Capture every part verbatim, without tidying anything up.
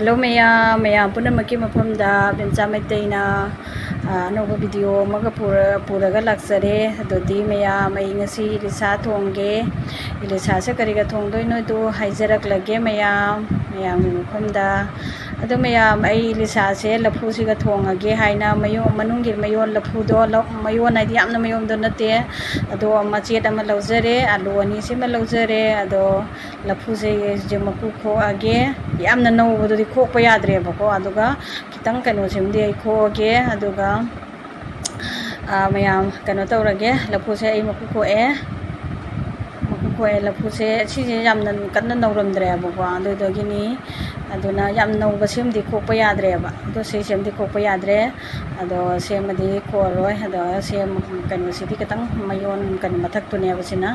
Hello ꯃꯌꯥꯝ, ꯃꯌꯥꯝ ꯄꯨꯝꯅꯃꯛꯀꯤ ꯃꯐꯝꯗ ꯕꯦꯝꯆꯥ ꯃꯩꯇꯩꯅ, ꯑ, ꯑꯅꯧꯕ ꯚꯤꯗꯤꯑꯣ ꯑꯃꯒ ꯄꯨꯔ-, ꯄꯨꯔꯒ ꯂꯥꯛꯆꯔꯦ꯫ ꯑꯗꯨꯗꯤ ꯃꯌꯥꯝ, ꯑꯩ ꯉꯁꯤ ꯏꯂꯤꯁꯥ ꯊꯣꯡꯒꯦ꯫ ꯏꯂꯤꯁꯥꯁꯦ ꯀꯔꯤꯒ ꯊꯣꯡꯗꯣꯏꯅꯣꯗꯨ ꯍꯥꯏꯖꯔꯛꯂꯒꯦ ꯃꯌꯥꯝ, ꯃꯌꯥꯝꯒꯤ ꯃꯐꯝꯗ꯫ ꯑꯗꯣ ꯃꯌꯥꯝ, ꯑꯩ ꯏꯂꯤꯁꯥꯁꯦ ꯂꯐꯨꯁꯤꯒ ꯊꯣꯡꯉꯒꯦ ꯍꯥꯏꯅ ꯃꯌꯣ-, ꯃꯅꯨꯡꯒꯤ ꯃꯌꯣꯟ ꯂꯐꯨꯗꯣ ꯂꯧ-, ꯃꯌꯣꯟ ꯍꯥꯏꯗꯤ ꯌꯥꯝꯅ ꯃꯌꯣꯟꯗꯣ ꯅꯠꯇꯦ, ꯑꯗꯣ ꯃꯆꯦꯠ ꯑꯃ ꯂꯧꯖꯔꯦ, ꯑꯂꯨ ꯑꯅꯤꯁꯤꯃ ꯂꯧꯖꯔꯦ꯫ ꯑꯗꯣ ꯂꯐꯨꯁꯦ ꯍꯧꯖꯤꯛ ꯃꯀꯨ ꯈꯣꯛꯑꯒꯦ꯫ ꯌꯥꯝꯅ ꯅꯧꯕꯗꯨꯗꯤ ꯈꯣꯛꯄ ꯌꯥꯗ꯭ꯔꯦꯕꯀꯣ꯫ ꯑꯗꯨꯒ ꯈꯤꯇꯪ ꯀꯩꯅꯣꯁꯤꯃꯗꯤ ꯑꯩ ꯈꯣꯛꯑꯒꯦ꯫ ꯑꯗꯨꯒ, ꯑ, ꯃꯌꯥꯝ ꯀꯩꯅꯣ ꯇꯧꯔꯒꯦ꯫ ꯂꯐꯨꯁꯦ ꯑꯩ ꯃꯀꯨ ꯈꯣꯛꯑꯦ꯫ ꯃꯀꯨ ꯈꯣꯛꯑꯦ꯫ ꯂꯐꯨꯁꯦ ꯁꯤꯁꯦ ꯌꯥꯝꯅ ꯀꯟꯅ ꯅꯧꯔꯝꯗ꯭ꯔꯦꯕꯀꯣ꯫ ꯑꯗꯨꯗꯒꯤꯅꯤ꯫ ꯑꯗꯨꯅ ꯌꯥꯝ ꯅꯧꯕ ꯁꯤꯃꯗꯤ ꯈꯣꯛꯄ ꯌꯥꯗ꯭ꯔꯦꯕ꯫ ꯑꯗꯣ ꯁꯤꯁꯤꯃꯗꯤ ꯈꯣꯛꯄ ꯌꯥꯗ꯭ꯔꯦ꯫ ꯑꯗꯣ ꯁꯦꯝꯃꯗꯤ ꯈꯣꯛꯑꯔꯣꯏ꯫ ꯑꯗꯣ ꯁꯦꯝ-, ꯀꯩꯅꯣꯁꯤꯗꯤ ꯈꯤꯇꯪ ꯃꯌꯣꯟ ꯀꯩꯅꯣ ꯃꯊꯛꯇꯨꯅꯦꯕ ꯁꯤꯅ꯫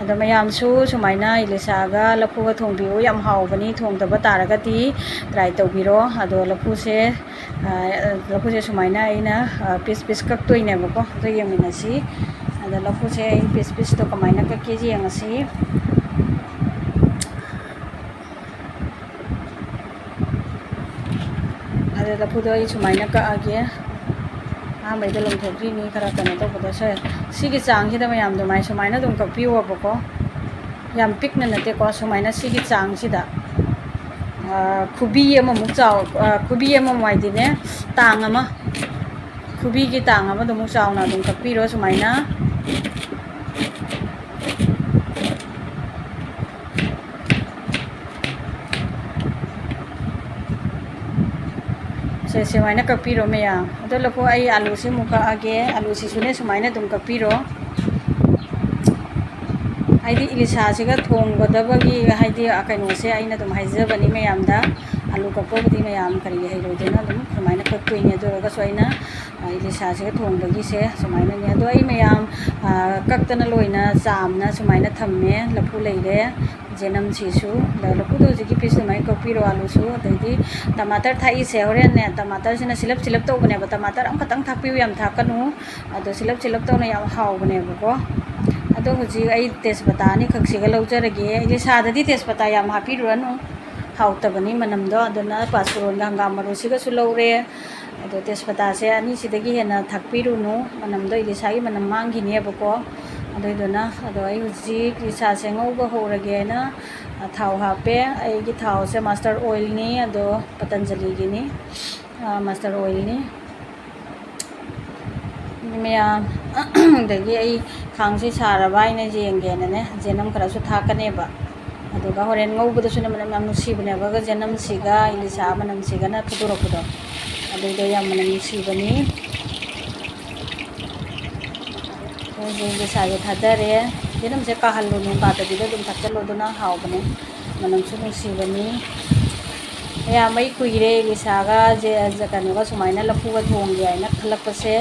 ꯑꯗꯣ ꯃꯌꯥꯝꯁꯨ ꯁꯨꯃꯥꯏꯅ ꯏꯂꯤꯁꯥꯒ ꯂꯐꯨꯒ ꯊꯣꯡꯕꯤꯌꯨ, ꯌꯥꯝ ꯍꯥꯎꯕꯅꯤ꯫ ꯊꯣꯡꯗꯕ ꯇꯥꯔꯒꯗꯤ try ꯇꯧꯕꯤꯔꯣ꯫ ꯑꯗꯣ ꯂꯐꯨꯁꯦ, ꯑ, ꯂꯐꯨꯁꯦ ꯁꯨꯃꯥꯏꯅ ꯑꯩꯅ, ꯑ, piece piece ꯀꯛꯇꯣꯏꯅꯦꯕꯀꯣ꯫ ꯑꯗꯣ ꯌꯦꯡꯃꯤꯟꯅꯁꯤ꯫ ꯑꯗꯣ ꯂꯐꯨꯁꯦ ꯑꯩ piece pieceꯇꯣ ꯀꯃꯥꯏꯅ ꯀꯛꯀꯦ ꯌꯦꯡꯉꯁꯤ꯫ ꯑꯗ ꯂꯐꯨꯗꯣ ꯑꯩ ꯁꯨꯃꯥꯏꯅ ꯀꯛꯑꯒꯦ꯫ ꯑꯍꯥꯟꯕꯩꯗ ꯂꯪꯊꯣꯛꯈ꯭ꯔꯤꯅꯤ ꯈꯔ ꯀꯩꯅꯣ ꯇꯧꯕꯗꯣ꯫ ꯁꯦ-, ꯁꯤꯒꯤ ꯆꯥꯡꯁꯤꯗ ꯃꯌꯥꯝ ꯑꯗꯨꯃꯥꯏꯅ ꯁꯨꯃꯥꯏꯅ ꯑꯗꯨꯝ ꯀꯛꯄꯤꯌꯣꯕꯀꯣ꯫ ꯌꯥꯝ ꯄꯤꯛꯅ ꯅꯠꯇꯦꯀꯣ, ꯁꯨꯃꯥꯏꯅ ꯁꯤꯒꯤ ꯆꯥꯡꯁꯤꯗ꯫ ꯑꯥ, ꯈꯨꯕꯤ ꯑꯃꯃꯨꯛ ꯆꯥꯎ-, ꯑꯥ, ꯈꯨꯕꯤ ꯑꯃꯃꯨꯛ ꯍꯥꯏꯗꯤꯅꯦ, ꯇꯥꯡ ꯑꯃ, ꯈꯨꯕꯤꯒꯤ ꯇꯥꯡ ꯑꯃꯗꯨꯃꯨꯛ ꯆꯥꯎꯅ ꯑꯗꯨꯝ ꯀꯛꯄꯤꯔꯣ ꯁꯨꯃꯥꯏꯅ꯫ ꯁꯦ, ꯁꯨꯃꯥꯏꯅ ꯀꯛꯄꯤꯔꯣ ꯃꯌꯥꯝ꯫ ꯑꯗꯣ ꯂꯐꯨ, ꯑꯩ ꯑꯂꯨꯁꯤ ꯑꯃꯨꯛ ꯀꯛꯑꯒꯦ꯫ ꯑꯂꯨꯁꯤꯁꯨꯅꯦ ꯁꯨꯃꯥꯏꯅ ꯑꯗꯨꯝ ꯀꯛꯄꯤꯔꯣ꯫ ꯍꯥꯏꯗꯤ ꯏꯂꯤꯁꯥꯁꯤꯒ ꯊꯣꯡꯒꯗꯕꯒꯤ ꯍꯥꯏꯗꯤ ꯀꯩꯅꯣꯁꯦ ꯑꯩꯅ ꯑꯗꯨꯝ ꯍꯥꯏꯖꯕꯅꯤ ꯃꯌꯥꯝꯗ꯫ ꯑꯂꯨ ꯀꯛꯄꯕꯨꯗꯤ ꯃꯌꯥꯝ ꯀꯔꯤ ꯍꯩꯔꯣꯏꯗꯣꯏꯅꯣ, ꯑꯗꯨꯝ ꯁꯨꯃꯥꯏꯅ ꯀꯛꯇꯣꯏꯅꯦ꯫ ꯑꯗꯨ ꯑꯣꯏꯔꯒꯁꯨ ꯑꯩꯅ, ꯑ, ꯏꯂꯤꯁꯥꯁꯤꯒ ꯊꯣꯡꯕꯒꯤꯁꯦ ꯁꯨꯃꯥꯏꯅꯅꯦ꯫ ꯑꯗꯣ ꯑꯩ ꯃꯌꯥꯝ, ꯑ, ꯀꯛꯇꯅ ꯂꯣꯏꯅ ꯆꯥꯝꯅ ꯁꯨꯃꯥꯏꯅ ꯊꯝꯃꯦ꯫ ꯂꯐꯨ ꯂꯩꯔꯦ, ꯖꯦꯅꯝꯁꯤꯁꯨ, ꯑꯗ ꯂꯐꯨꯗꯣ ꯍꯧꯖꯤꯛꯀꯤ piece ꯑꯗꯨꯃꯥꯏꯅ ꯀꯛꯄꯤꯔꯣ꯫ ꯑꯂꯨꯁꯨ, ꯑꯗꯩꯗꯤ ꯇꯃꯥꯇꯔ ꯊꯥꯛꯏꯁꯦ ꯍꯣꯔꯦꯟꯅꯦ, ꯇꯃꯥꯇꯔꯁꯤꯅ ꯁꯤꯂꯞ ꯁꯤꯂꯞ ꯇꯧꯕꯅꯦꯕ꯫ ꯇꯃꯥꯇꯔ ꯑꯃꯈꯛꯇꯪ ꯊꯥꯛꯄꯤꯌꯨ, ꯌꯥꯝ ꯊꯥꯛꯀꯅꯨ꯫ ꯑꯗꯣ ꯁꯤꯂꯞ ꯁꯤꯂꯞ ꯇꯧꯅ ꯌꯥꯝ ꯍꯥꯎꯕꯅꯦꯕꯀꯣ꯫ ꯑꯗꯣ ꯍꯧꯖꯤꯛ ꯑꯩ ꯇꯦꯖꯄꯇꯥ ꯑꯅꯤꯈꯛꯁꯤꯒ ꯂꯧꯖꯔꯒꯦ꯫ ꯏꯂꯤꯁꯥꯗꯗꯤ ꯇꯦꯖꯄꯇꯥ ꯌꯥꯝ ꯍꯥꯞꯄꯤꯔꯨꯔꯅꯨ꯫ ꯍꯥꯎꯇꯕꯅꯤ ꯃꯅꯝꯗꯣ꯫ ꯑꯗꯨꯅ ꯄꯥꯁꯄꯨꯔꯣꯟꯒ ꯍꯪꯒꯥꯝ ꯃꯔꯨꯁꯤꯒꯁꯨ ꯂꯧꯔꯦ꯫ ꯑꯗꯣ ꯇꯦꯖꯄꯇꯥꯁꯦ ꯑꯅꯤꯁꯤꯗꯒꯤ ꯍꯦꯟꯅ ꯊꯥꯛꯄꯤꯔꯨꯅꯨ, ꯃꯅꯝꯗꯣ ꯏꯂꯤꯁꯥꯒꯤ ꯃꯅꯝ ꯃꯥꯡꯈꯤꯅꯦꯕꯀꯣ꯫ ꯑꯗꯨꯏꯗꯨꯅ ꯑꯗꯣ ꯑꯩ ꯍꯧꯖꯤꯛ ꯏꯂꯤꯁꯥꯁꯦ ꯉꯧꯕ ꯍꯧꯔꯒꯦꯅ ꯊꯥꯎ ꯍꯥꯞꯄꯦ꯫ ꯑꯩꯒꯤ ꯊꯥꯎꯁꯦ ꯃꯥꯁꯇꯔ ꯑꯣꯏꯜꯅꯤ, ꯑꯗꯣ ꯄꯇꯟꯖꯂꯤꯒꯤꯅꯤ, ꯃꯥꯁꯇꯔ ꯑꯣꯏꯜꯅꯤ꯫ ꯃꯌꯥꯝ ꯑꯗꯒꯤ ꯑꯩ ꯈꯥꯡꯁꯤ ꯁꯥꯔꯕ ꯍꯥꯏꯅ ꯌꯦꯡꯒꯦꯅꯅꯦ, ꯖꯦꯅꯝ ꯈꯔꯁꯨ ꯊꯥꯛꯀꯅꯦꯕ꯫ ꯑꯗꯨꯒ ꯍꯣꯔꯦꯟ ꯉꯧꯕꯗꯁꯨꯅꯦ ꯃꯅꯝ ꯌꯥꯝ ꯅꯨꯡꯁꯤꯕꯅꯦꯕ, ꯖꯦꯅꯝꯁꯤꯒ ꯏꯂꯤꯁꯥ ꯃꯅꯝꯁꯤꯒꯅ ꯐꯨꯠꯇꯣꯔꯛꯄꯗꯣ, ꯑꯗꯨꯗꯣ ꯌꯥꯝ ꯃꯅꯝ ꯅꯨꯡꯁꯤꯕꯅꯤ꯫ ꯍꯧꯖꯤꯛ ꯏꯂꯤꯁꯥꯁꯦ ꯊꯥꯗꯔꯦ꯫ ꯖꯦꯅꯝꯁꯦ ꯀꯥꯍꯜꯂꯨꯅꯨ, ꯀꯥꯗꯕꯤꯗ ꯑꯗꯨꯝ ꯊꯥꯛꯆꯜꯂꯣ, ꯑꯗꯨꯅ ꯍꯥꯎꯕꯅꯦ, ꯃꯅꯝꯁꯨ ꯅꯨꯡꯁꯤꯕꯅꯤ꯫ ꯃꯌꯥꯝ ꯑꯩ ꯀꯨꯏꯔꯦ ꯏꯂꯤꯁꯥꯒ ꯖꯦ-, ꯖ-, ꯀꯩꯅꯣꯒ ꯁꯨꯃꯥꯏꯅ ꯂꯐꯨꯒ ꯊꯣꯡꯒꯦ ꯍꯥꯏꯅ ꯈꯜꯂꯛꯄꯁꯦ꯫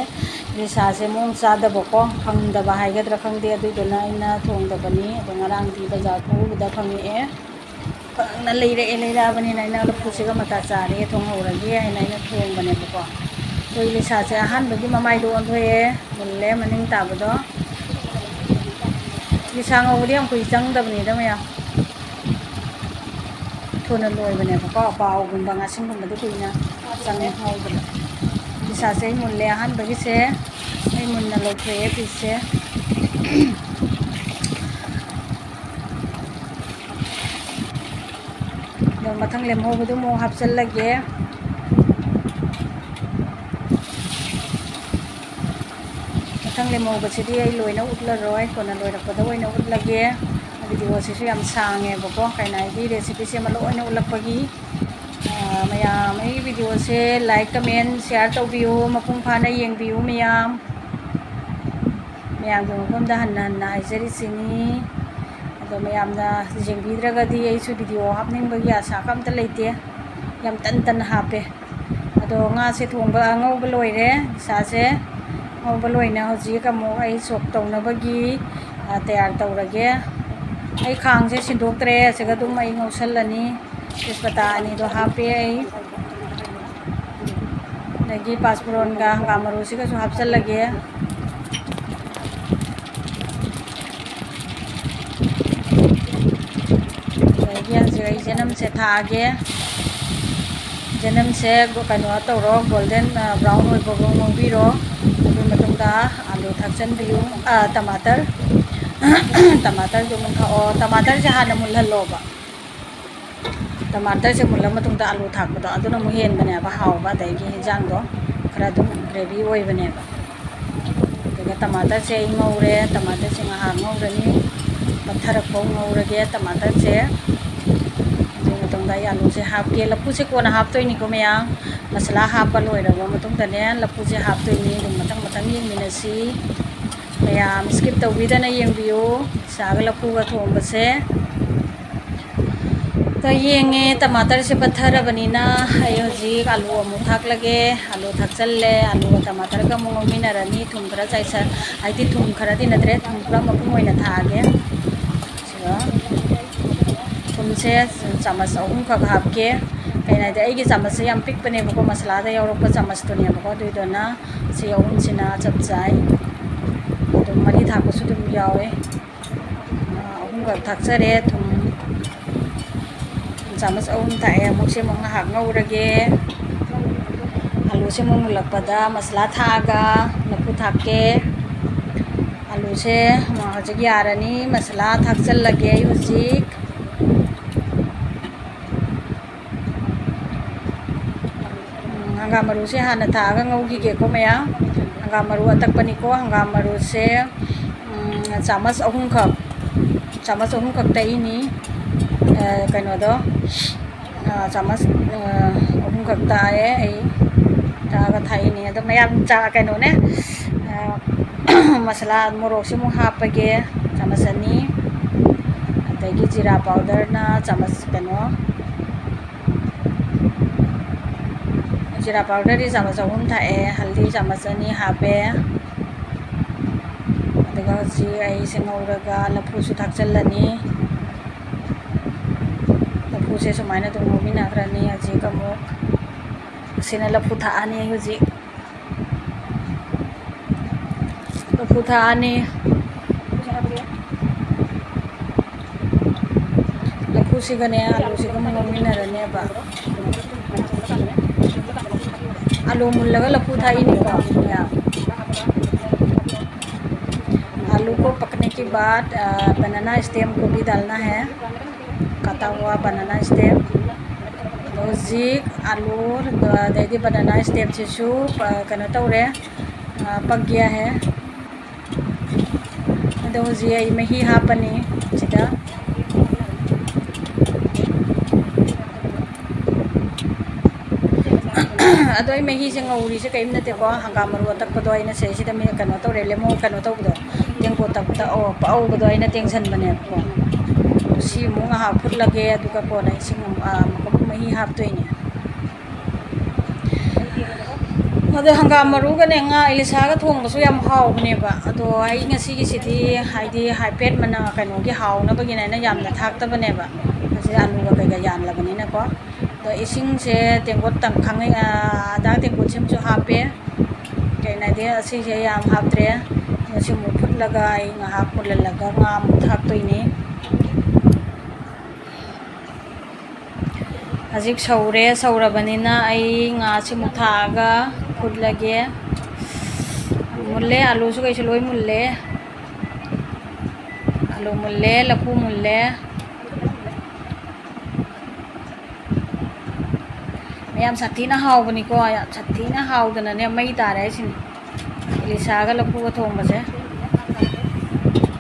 ꯏꯂꯤꯁꯥꯁꯦ ꯃꯑꯣꯡ ꯆꯥꯗꯕꯀꯣ, ꯐꯪꯗꯕ ꯍꯥꯏꯒꯗ꯭ꯔꯥ ꯈꯪꯗꯦ, ꯑꯗꯨꯗꯨꯅ ꯑꯩꯅ ꯊꯣꯡꯗꯕꯅꯤ꯫ ꯑꯗꯣ ꯉꯔꯥꯡꯗꯤ ꯕꯖꯥꯔ ꯊꯣꯛꯎꯕꯗ ꯐꯪꯉꯛꯑꯦ꯫ ꯐꯪꯅ ꯂꯩꯔꯛꯑꯦ, ꯂꯩꯔꯛꯑꯕꯅꯤꯅ ꯑꯩꯅ ꯂꯐꯨꯁꯤꯒ ꯃꯇꯥ ꯆꯥꯔꯦ, ꯊꯣꯡꯍꯧꯔꯒꯦ ꯍꯥꯏꯅ ꯑꯩꯅ ꯊꯣꯡꯕꯅꯦꯕꯀꯣ꯫ ꯑꯩꯈꯣꯏ ꯏꯂꯤꯁꯥꯁꯦ ꯑꯍꯥꯟꯕꯒꯤ ꯃꯃꯥꯏꯗꯣ ꯑꯣꯟꯊꯣꯛꯑꯦ, ꯃꯨꯜꯂꯦ ꯃꯅꯤꯡ ꯇꯥꯕꯗꯣ꯫ ꯏꯂꯤꯁꯥ ꯉꯧꯕꯗꯤ ꯌꯥꯝ ꯀꯨꯏ ꯆꯪꯗꯕꯅꯤꯗ ꯃꯌꯥꯝ꯫ ꯊꯨꯅ ꯂꯣꯏꯕꯅꯦꯕꯀꯣ, ꯄꯥꯎꯒꯨꯝꯕ ꯉꯥꯁꯤꯡꯒꯨꯝꯕꯗꯤ ꯀꯨꯏꯅ ꯆꯪꯉꯦ ꯉꯧꯕꯗ꯫ ꯏꯂꯤꯁꯥꯁꯦ ꯑꯩ ꯃꯨꯜꯂꯦ, ꯑꯍꯥꯟꯕꯒꯤꯁꯦ ꯑꯩ ꯃꯨꯟꯅ ꯂꯧꯊꯣꯛꯑꯦ ꯄꯤꯁꯁꯦ꯫ ꯑꯗꯣ ꯃꯊꯪ ꯂꯦꯝꯍꯧꯕꯗꯣ ꯑꯃꯨꯛ ꯍꯥꯞꯆꯤꯜꯂꯒꯦ꯫ ꯃꯊꯪ ꯂꯦꯝꯍꯧꯕꯁꯤꯗꯤ ꯑꯩ ꯂꯣꯏꯅ ꯎꯠꯂꯔꯣꯏ, ꯀꯣꯟꯅ ꯂꯣꯏꯔꯛꯄꯗ ꯑꯣꯏꯅ ꯎꯠꯂꯒꯦ꯫ ꯚꯤꯗꯤꯑꯣꯁꯤꯁꯨ ꯌꯥꯝ ꯁꯥꯡꯉꯦꯕꯀꯣ, ꯀꯩꯅꯥꯒꯤ ꯔꯦꯁꯤꯄꯤꯁꯦ ꯑꯃ ꯂꯣꯏꯅ ꯎꯠꯂꯛꯄꯒꯤ꯫ ꯑꯥ, ꯃꯌꯥꯝ ꯑꯩꯒꯤ ꯚꯤꯗꯤꯑꯣꯁꯦ like, comment, share ꯇꯧꯕꯤꯌꯨ, ꯃꯄꯨꯡ ꯐꯥꯅ ꯌꯦꯡꯕꯤꯌꯨ ꯃꯌꯥꯝ꯫ ꯃꯌꯥꯝꯒꯤ ꯃꯐꯝꯗ ꯍꯟꯅ ꯍꯟꯅ ꯍꯥꯏꯖꯔꯤꯁꯤꯅꯤ꯫ ꯑꯗꯣ ꯃꯌꯥꯝꯅ ꯌꯦꯡꯕꯤꯗ꯭ꯔꯒꯗꯤ ꯑꯩꯁꯨ ꯚꯤꯗꯤꯑꯣ ꯍꯥꯞꯅꯤꯡꯕꯒꯤ ꯑꯁꯥꯒ ꯑꯝꯇ ꯂꯩꯇꯦ, ꯌꯥꯝ ꯇꯟ ꯇꯟꯅ ꯍꯥꯞꯄꯦ꯫ ꯑꯗꯣ ꯉꯥꯁꯦ ꯊꯣꯡꯕ ꯉꯧꯕ ꯂꯣꯏꯔꯦ, ꯏꯂꯤꯁꯥꯁꯦ ꯉꯧꯕ ꯂꯣꯏꯅ ꯍꯧꯖꯤꯛ ꯑꯃꯨꯛ ꯑꯩ ꯁꯣꯛ ꯇꯧꯅꯕꯒꯤ, ꯑ, ꯇꯌꯥꯔ ꯇꯧꯔꯒꯦ꯫ ꯑꯩ ꯈꯥꯡꯁꯦ ꯁꯤꯟꯗꯣꯛꯇ꯭ꯔꯦ, ꯑꯁꯤꯒ ꯑꯗꯨꯝ ꯑꯩ ꯉꯧꯁꯜꯂꯅꯤ꯫ ꯇꯦꯖꯄꯇꯥ ꯑꯅꯤꯗꯣ ꯍꯥꯞꯄꯦ ꯑꯩ꯫ ꯑꯗꯒꯤ ꯄꯥꯁꯄꯨꯔꯣꯟꯒ ꯍꯪꯒꯥꯝ ꯃꯔꯨꯁꯤꯒꯁꯨ ꯍꯥꯞꯆꯜꯂꯒꯦ꯫ ꯑꯗꯒꯤ ꯍꯧꯖꯤꯛ ꯑꯩ ꯖꯦꯅꯝ ꯁꯦ ꯊꯥꯛꯑꯒꯦ꯫ ꯆꯅꯝꯁꯦ ꯀꯩꯅꯣ ꯇꯧꯔꯣ, ꯒꯣꯜꯗꯟ ꯕ꯭ꯔꯥꯎꯟ ꯑꯣꯏꯕꯐꯥꯎ ꯉꯧꯕꯤꯔꯣ꯫ ꯑꯗꯨꯒꯤ ꯃꯇꯨꯡꯗ ꯑꯂꯨ ꯊꯥꯛꯆꯟꯕꯤꯌꯨ, ꯑ, ꯇꯃꯥꯇꯔ꯫ ꯇꯃꯥꯇꯔꯗꯨ ꯑꯃꯨꯛ ꯊꯥꯛꯑꯣ꯫ ꯇꯃꯥꯇꯔꯁꯦ ꯍꯥꯟꯅ ꯃꯨꯜꯍꯜꯂꯣꯕ꯫ ꯇꯃꯥꯇꯔꯁꯦ ꯃꯨꯜꯂ ꯃꯇꯨꯡꯗ ꯑꯂꯨ ꯊꯥꯛꯄꯗꯣ, ꯑꯗꯨꯅ ꯑꯃꯨꯛ ꯍꯦꯟꯕꯅꯦꯕ ꯍꯥꯎꯕ, ꯑꯗꯒꯤ ꯍꯤꯟꯖꯥꯡꯗꯣ ꯈꯔ ꯑꯗꯨꯝ ꯒ꯭ꯔꯦꯚꯤ ꯑꯣꯏꯕꯅꯦꯕ꯫ ꯑꯗꯨꯒ ꯇꯃꯥꯇꯔꯁꯦ ꯑꯩ ꯉꯧꯔꯦ꯫ ꯇꯃꯥꯇꯔꯁꯦ ꯉꯥꯏꯍꯥꯛ ꯉꯧꯔꯅꯤ꯫ ꯄꯠꯊꯔꯛꯐꯥꯎ ꯉꯧꯔꯒꯦ ꯇꯃꯥꯇꯔꯁꯦ꯫ ꯑꯗꯨꯒꯤ ꯃꯇꯨꯡꯗ ꯑꯩ ꯑꯂꯨꯁꯦ ꯍꯥꯞꯀꯦ꯫ ꯂꯐꯨꯁꯦ ꯀꯣꯟꯅ ꯍꯥꯞꯇꯣꯏꯅꯤꯀꯣ ꯃꯌꯥꯝ꯫ ꯃꯁꯥꯂꯥ ꯍꯥꯞꯄ ꯂꯣꯏꯔꯕ ꯃꯇꯨꯡꯗꯅꯦ, ꯂꯐꯨꯁꯦ ꯍꯥꯞꯇꯣꯏꯅꯤ꯫ ꯑꯗꯨꯝ ꯃꯊꯪ ꯃꯊꯪ ꯌꯦꯡꯃꯤꯟꯅꯁꯤ꯫ ꯃꯌꯥꯝ skip ꯇꯧꯕꯤꯗꯅ ꯌꯦꯡꯕꯤꯌꯨ꯫ ꯁꯥꯒ ꯂꯐꯨꯒ ꯊꯣꯡꯕꯁꯦ꯫ ꯑꯗꯣ ꯌꯦꯡꯉꯦ, ꯇꯃꯥꯇꯔꯁꯦ ꯄꯠꯊꯔꯕꯅꯤꯅ ꯑꯩ ꯍꯧꯖꯤꯛ ꯑꯂꯨ ꯑꯃꯨꯛ ꯊꯥꯛꯂꯒꯦ꯫ ꯑꯂꯨ ꯊꯥꯛꯆꯜꯂꯦ꯫ ꯑꯂꯨꯒ ꯇꯃꯥꯇꯔꯒ ꯑꯃꯨꯛ ꯉꯧꯃꯤꯟꯅꯔꯅꯤ꯫ ꯊꯨꯝ ꯈꯔ ꯆꯥꯏꯁ-, ꯍꯥꯏꯗꯤ ꯊꯨꯝ ꯈꯔꯗꯤ ꯅꯠꯇ꯭ꯔꯦ, ꯊꯨꯝ ꯄꯨꯔꯥ ꯃꯄꯨꯝ ꯑꯣꯏꯅ ꯊꯥꯛꯑꯒꯦ꯫ ꯁꯤꯒ ꯊꯨꯝꯁꯦ ꯆꯥꯃꯁ ꯑꯍꯨꯝꯈꯛ ꯍꯥꯞꯀꯦ꯫ ꯀꯩꯅꯣ ꯍꯥꯏꯗꯤ, ꯑꯩꯒꯤ ꯆꯥꯃꯁꯁꯦ ꯌꯥꯝ ꯄꯤꯛꯄꯅꯦꯕꯀꯣ, ꯃꯁꯥꯂꯥꯗ ꯌꯥꯎꯔꯛꯄ ꯆꯥꯃꯁꯇꯨꯅꯦꯕꯀꯣ, ꯑꯗꯨꯏꯗꯨꯅ ꯁꯤ ꯑꯍꯨꯝꯁꯤꯅ ꯆꯞ ꯆꯥꯏ꯫ ꯑꯗꯨꯝ ꯃꯔꯤ ꯊꯥꯛꯄꯁꯨ ꯑꯗꯨꯝ ꯌꯥꯎꯋꯦ꯫ ꯑꯍꯨꯝꯈꯛ ꯊꯥꯛꯆꯔꯦ꯫ ꯊꯨꯝ ꯆꯥꯃꯁ ꯑꯍꯨꯝ ꯊꯥꯛꯑꯦ꯫ ꯑꯃꯨꯛꯁꯦ ꯑꯃꯨꯛ ꯉꯥꯏꯍꯥꯛ ꯉꯧꯔꯒꯦ꯫ ꯑꯂꯨꯁꯦ ꯑꯃꯨꯛ ꯃꯨꯜꯂꯛꯄꯗ ꯃꯁꯥꯂꯥ ꯊꯥꯛꯑꯒ ꯂꯐꯨ ꯊꯥꯛꯀꯦ꯫ ꯑꯂꯨꯁꯦ ꯍꯧꯖꯤꯛ ꯌꯥꯔꯅꯤ꯫ ꯃꯁꯥꯂꯥ ꯊꯥꯛꯆꯜꯂꯒꯦ ꯑꯩ ꯍꯧꯖꯤꯛ꯫ ꯎꯝ, ꯍꯪꯒꯥꯝ ꯃꯔꯨꯁꯦ ꯍꯥꯟꯅ ꯊꯥꯛꯑꯒ ꯉꯧꯈꯤꯒꯦꯀꯣ ꯃꯌꯥꯝ꯫ ꯍꯪꯒꯥꯝ ꯃꯔꯨ ꯑꯇꯛꯄꯅꯤꯀꯣ꯫ ꯍꯪꯒꯥꯝ ꯃꯔꯨꯁꯦ, ꯎꯝ, ꯆꯥꯃꯁ ꯑꯍꯨꯝꯈꯛ, ꯆꯥꯃꯁ ꯑꯍꯨꯝꯈꯛ ꯇꯛꯏꯅꯤ꯫ ꯑ, ꯀꯩꯅꯣꯗꯣ, ꯑ, ꯆꯥꯃꯁ, ꯑ, ꯑꯍꯨꯝꯈꯛ ꯇꯥꯛꯑꯦ ꯑꯩ꯫ ꯇꯥꯛꯑꯒ ꯊꯥꯛꯏꯅꯤ꯫ ꯑꯗꯣ ꯃꯌꯥꯝ ꯆꯥ-, ꯀꯩꯅꯣꯅꯦ, ꯑ, ꯃꯁꯥꯂꯥ ꯃꯣꯔꯣꯛꯁꯦ ꯑꯃꯨꯛ ꯍꯥꯞꯄꯒꯦ, ꯆꯥꯃꯁ ꯑꯅꯤ꯫ ꯑꯗꯒꯤ ꯖꯤꯔꯥ ꯄꯥꯎꯗꯔꯅ ꯆꯥꯃꯁ ꯀꯩꯅꯣ, ꯖꯤꯔꯥ ꯄꯥꯎꯗꯔꯗꯤ ꯆꯥꯃꯁ ꯑꯍꯨꯝ ꯊꯥꯛꯑꯦ, ꯍꯜꯗꯤ ꯆꯥꯃꯁ ꯑꯅꯤ ꯍꯥꯞꯄꯦ꯫ ꯑꯗꯨꯒ ꯍꯧꯖꯤꯛ ꯑꯩꯁꯦ ꯉꯧꯔꯒ ꯂꯐꯨꯁꯨ ꯊꯥꯛꯆꯜꯂꯅꯤ꯫ ꯂꯐꯨꯁꯦ ꯁꯨꯃꯥꯏꯅ ꯑꯗꯨꯝ ꯉꯧꯃꯤꯟꯅꯈ꯭ꯔꯅꯤ꯫ ꯍꯧꯖꯤꯛ ꯑꯃꯨꯛ ꯁꯤꯅ ꯂꯐꯨ ꯊꯥꯛꯑꯅꯤ꯫ ꯍꯧꯖꯤꯛ ꯂꯐꯨ ꯊꯥꯛꯑꯅꯤ꯫ ꯂꯐꯨ ꯁꯤꯒꯅꯦ, ꯑꯂꯨꯁꯤꯒ ꯉꯧꯃꯤꯟꯅꯔꯅꯦꯕ꯫ ꯑꯂꯨ ꯃꯨꯜꯂꯒ ꯂꯐꯨ ꯊꯥꯛꯏꯅꯤꯀꯣ ꯃꯌꯥꯝ꯫ आलू को पकने के बाद, अ, बनाना स्टेम को भी डालना है, कटा हुआ बनाना स्टेम। ꯑꯗꯣ ꯍꯧꯖꯤꯛ ꯑꯂꯨ, ꯑꯗꯩꯗꯤ ꯕꯅꯥꯅꯥ ꯁ꯭ꯇꯦꯝꯁꯤꯁꯨ, ꯑ, ꯀꯩꯅꯣ ꯇꯧꯔꯦ, ꯑ, ꯄꯛ ꯒꯌꯥ ꯍꯦ꯫ ꯑꯗꯣ ꯍꯧꯖꯤꯛ ꯑꯩ ꯃꯍꯤ ꯍꯥꯞꯄꯅꯤ ꯁꯤꯗ꯫ ꯑꯗꯣ ꯑꯩ ꯃꯍꯤꯁꯦ ꯉꯧꯔꯤꯁꯦ ꯀꯔꯤꯝ ꯅꯠꯇꯦꯀꯣ, ꯍꯪꯒꯥꯝ ꯃꯔꯨ ꯑꯇꯛꯄꯗꯣ ꯑꯩꯅ ꯁꯤꯗꯩꯁꯤꯗ ꯃꯤ ꯀꯩꯅꯣ ꯇꯧꯔꯦ, ꯂꯦꯃꯣ ꯀꯩꯅꯣ ꯇꯧꯕꯗꯣ, ꯇꯦꯡꯀꯣꯠꯇ ꯇꯛꯑꯣ-, ꯄꯛꯍꯧꯕꯗꯣ ꯑꯩꯅ ꯇꯦꯡꯁꯟꯕꯅꯦꯕꯀꯣ꯫ ꯁꯤ ꯑꯃꯨꯛ ꯉꯥꯏꯍꯥꯛ ꯐꯨꯠꯂꯒꯦ, ꯑꯗꯨꯒ ꯀꯣꯟꯅ ꯏꯁꯤꯡ ꯑꯃꯨꯛ, ꯑ, ꯑꯃꯨꯛ ꯃꯍꯤ ꯍꯥꯞꯇꯣꯏꯅꯦ꯫ ꯑꯗꯣ ꯍꯪꯒꯥꯝ ꯃꯔꯨꯒꯅꯦ ꯉꯥ ꯏꯂꯤꯁꯥꯒ ꯊꯣꯡꯕꯁꯨ ꯌꯥꯝ ꯍꯥꯎꯕꯅꯦꯕ꯫ ꯑꯗꯣ ꯑꯩ ꯉꯁꯤꯒꯤꯁꯤꯗꯤ ꯍꯥꯏꯗꯤ ꯍꯥꯏꯐꯦꯠ ꯃꯅ-, ꯀꯩꯅꯣꯒꯤ ꯍꯥꯎꯅꯕꯒꯤꯅꯦ ꯑꯩꯅ ꯌꯥꯝꯅ ꯊꯥꯛꯇꯕꯅꯦꯕ꯫ ꯉꯁꯤ ꯑꯂꯨꯒ ꯀꯩꯀꯥ ꯌꯥꯜꯂꯕꯅꯤꯅꯀꯣ꯫ ꯑꯗꯣ ꯏꯁꯤꯡꯁꯦ ꯇꯦꯡꯀꯣꯠ ꯇꯪꯈꯥꯏ, ꯑ, ꯑꯗꯥ ꯇꯦꯡꯀꯣꯠꯁꯤꯃꯁꯨ ꯍꯥꯞꯄꯦ꯫ ꯀꯩꯅꯣꯗꯤ ꯑꯁꯤꯁꯦ ꯌꯥꯝ ꯍꯥꯞꯇ꯭ꯔꯦ꯫ ꯃꯁꯤ ꯑꯃꯨꯛ ꯐꯨꯠꯂꯒ ꯑꯩ ꯉꯥꯏꯍꯥꯛ ꯃꯨꯜꯍꯜꯂꯒ ꯉꯥ ꯑꯃꯨꯛ ꯊꯥꯛꯇꯣꯏꯅꯤ꯫ ꯍꯧꯖꯤꯛ ꯁꯧꯔꯦ, ꯁꯧꯔꯕꯅꯤꯅ ꯑꯩ ꯉꯥꯁꯤ ꯑꯃꯨꯛ ꯊꯥꯛꯑꯒ ꯐꯨꯠꯂꯒꯦ꯫ ꯃꯨꯜꯂꯦ, ꯑꯂꯨꯁꯨ ꯀꯩꯁꯨ ꯂꯣꯏ ꯃꯨꯜꯂꯦ꯫ ꯑꯂꯨ ꯃꯨꯜꯂꯦ, ꯂꯐꯨ ꯃꯨꯜꯂꯦ꯫ ꯃꯌꯥꯝ ꯁꯥꯊꯤꯅ ꯍꯥꯎꯕꯅꯤꯀꯣ, ꯌꯥꯝ ꯁꯥꯊꯤꯅ ꯍꯥꯎꯗꯅꯅꯦ ꯃꯩ ꯇꯥꯔꯦ ꯍꯥꯏꯁꯤꯅꯤ꯫ ꯏꯂꯤꯁꯥꯒ ꯂꯐꯨꯒ ꯊꯣꯡꯕꯁꯦ꯫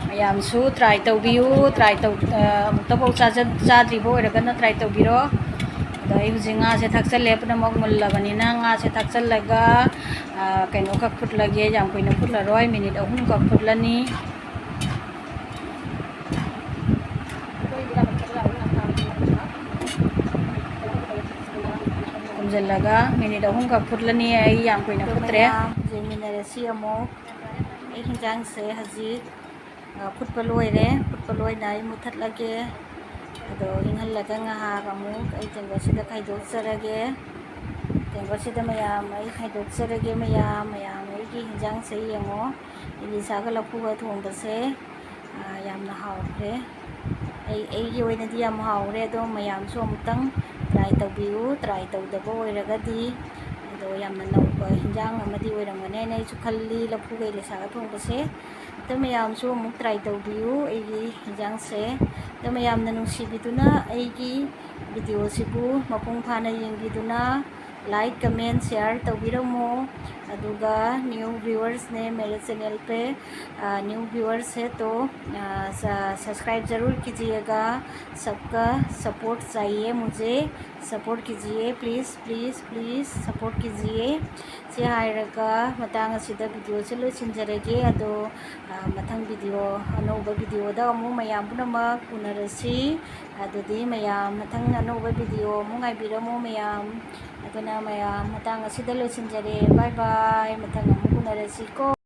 ꯃꯌꯥꯝꯁꯨ try ꯇꯧꯕꯤꯌꯨ, try ꯇꯧ-, ꯑ, ꯑꯃꯨꯛꯇꯐꯥꯎ ꯆꯥꯖ-, ꯆꯥꯗ꯭ꯔꯤꯕ ꯑꯣꯏꯔꯒꯅ try ꯇꯧꯕꯤꯔꯣ꯫ ꯑꯗꯣ ꯑꯩ ꯍꯧꯖꯤꯛ ꯉꯥꯁꯦ ꯊꯥꯛꯆꯜꯂꯦ, ꯄꯨꯝꯅꯃꯛ ꯃꯨꯜꯂꯕꯅꯤꯅ ꯉꯥꯁꯦ ꯊꯥꯛꯆꯜꯂꯒ, ꯑ, ꯀꯩꯅꯣꯈꯛ ꯐꯨꯠꯂꯒꯦ, ꯌꯥꯝ ꯀꯨꯏꯅ ꯐꯨꯠꯂꯔꯣꯏ, ꯃꯤꯅꯤꯠ ꯑꯍꯨꯝꯈꯛ ꯐꯨꯠꯂꯅꯤ꯫ ꯊꯨꯝꯖꯤꯜꯂꯒ ꯃꯤꯅꯤꯠ ꯑꯍꯨꯝꯈꯛ ꯐꯨꯠꯂꯅꯤ, ꯑꯩ ꯌꯥꯝ ꯀꯨꯏꯅ ꯐꯨꯠꯇ꯭ꯔꯦ꯫ ꯃꯌꯥꯝ ꯌꯦꯡꯃꯤꯟꯅꯔꯁꯤ ꯑꯃꯨꯛ꯫ ꯑꯩ ꯍꯤꯟꯖꯥꯡꯁꯦ ꯍꯧꯖꯤꯛ, ꯑ, ꯐꯨꯠꯄ ꯂꯣꯏꯔꯦ꯫ ꯐꯨꯠꯄ ꯂꯣꯏꯅ ꯑꯩ ꯃꯨꯊꯠꯂꯒꯦ꯫ ꯑꯗꯣ ꯏꯪꯍꯜꯂꯒ ꯉꯥꯏꯍꯥꯛ ꯑꯃꯨꯛ ꯑꯩ ꯇꯦꯡꯀꯣꯠꯁꯤꯗ ꯈꯥꯏꯗꯣꯛꯆꯔꯒꯦ꯫ ꯇꯦꯡꯀꯣꯠꯁꯤꯗ ꯃꯌꯥꯝ ꯑꯩ ꯈꯥꯏꯗꯣꯛꯆꯔꯒꯦ꯫ ꯃꯌꯥꯝ, ꯃꯌꯥꯝ ꯑꯩꯒꯤ ꯍꯤꯟꯖꯥꯡꯁꯦ ꯌꯦꯡꯉꯣ꯫ ꯏꯂꯤꯁꯥꯒ ꯂꯐꯨꯒ ꯊꯣꯡꯕꯁꯦ, ꯑ, ꯌꯥꯝꯅ ꯍꯥꯎꯈ꯭ꯔꯦ꯫ ꯑꯩ ꯑꯩꯒꯤ ꯑꯣꯏꯅꯗꯤ ꯌꯥꯝ ꯍꯥꯎꯔꯦ꯫ ꯑꯗꯣ ꯃꯌꯥꯝꯁꯨ ꯑꯃꯨꯛꯇꯪ try ꯇꯧꯕꯤꯌꯨ, try ꯇꯧꯗꯕ ꯑꯣꯏꯔꯒꯗꯤ꯫ ꯑꯗꯣ ꯌꯥꯝꯅ ꯅꯧꯕ ꯍꯤꯟꯖꯥꯡ ꯑꯃꯗꯤ ꯑꯣꯏꯔꯝꯒꯅꯤ ꯍꯥꯏꯅ ꯑꯩꯁꯨ ꯈꯜꯂꯤ꯫ ꯂꯐꯨꯒ ꯏꯂꯤꯁꯥꯒ ꯊꯣꯡꯕꯁꯦ꯫ ꯑꯗꯣ ꯃꯌꯥꯝꯁꯨ ꯑꯃꯨꯛ try ꯇꯧꯕꯤꯌꯨ ꯑꯩꯒꯤ ꯍꯤꯟꯖꯥꯡꯁꯦ꯫ ꯑꯗꯣ ꯃꯌꯥꯝꯅ ꯅꯨꯡꯁꯤꯕꯤꯗꯨꯅ ꯑꯩꯒꯤ videoꯁꯤꯕꯨ ꯃꯄꯨꯡ ꯐꯥꯅ ꯌꯦꯡꯕꯤꯗꯨꯅ like, comment, share ꯇꯧꯕꯤꯔꯝꯃꯣ꯫ ꯑꯗꯨꯒ new viewersꯅꯦ मेरे channel पे, new viewers है तो subscribe ज़रूर कीजिएगा। सबका support चाहिए मुझे, support कीजिए, please, please, please support कीजिए꯫ ꯁꯤ ꯍꯥꯏꯔꯒ ꯃꯇꯥꯡ ꯑꯁꯤꯗ videoꯁꯦ ꯂꯣꯏꯁꯤꯟꯖꯔꯒꯦ꯫ ꯑꯗꯣ ꯃꯊꯪ video, ꯑꯅꯧꯕ videoꯗ ꯑꯃꯨꯛ ꯃꯌꯥꯝ ꯄꯨꯝꯅꯃꯛ ꯎꯅꯔꯁꯤ꯫ ꯑꯗꯨꯗꯤ ꯃꯌꯥꯝ ꯃꯊꯪ ꯑꯅꯧꯕ video ꯑꯃꯨꯛ ꯉꯥꯏꯕꯤꯔꯝꯃꯨ ꯃꯌꯥꯝ꯫ ꯑꯗꯨꯅ ꯃꯌꯥꯝ ꯃꯇꯥꯡ ꯑꯁꯤꯗ ꯂꯣꯏꯁꯤꯟꯖꯔꯦ꯫ Bye bye꯫ ꯃꯊꯪ ꯑꯃꯨꯛ ꯎꯅꯔꯁꯤꯀꯣ꯫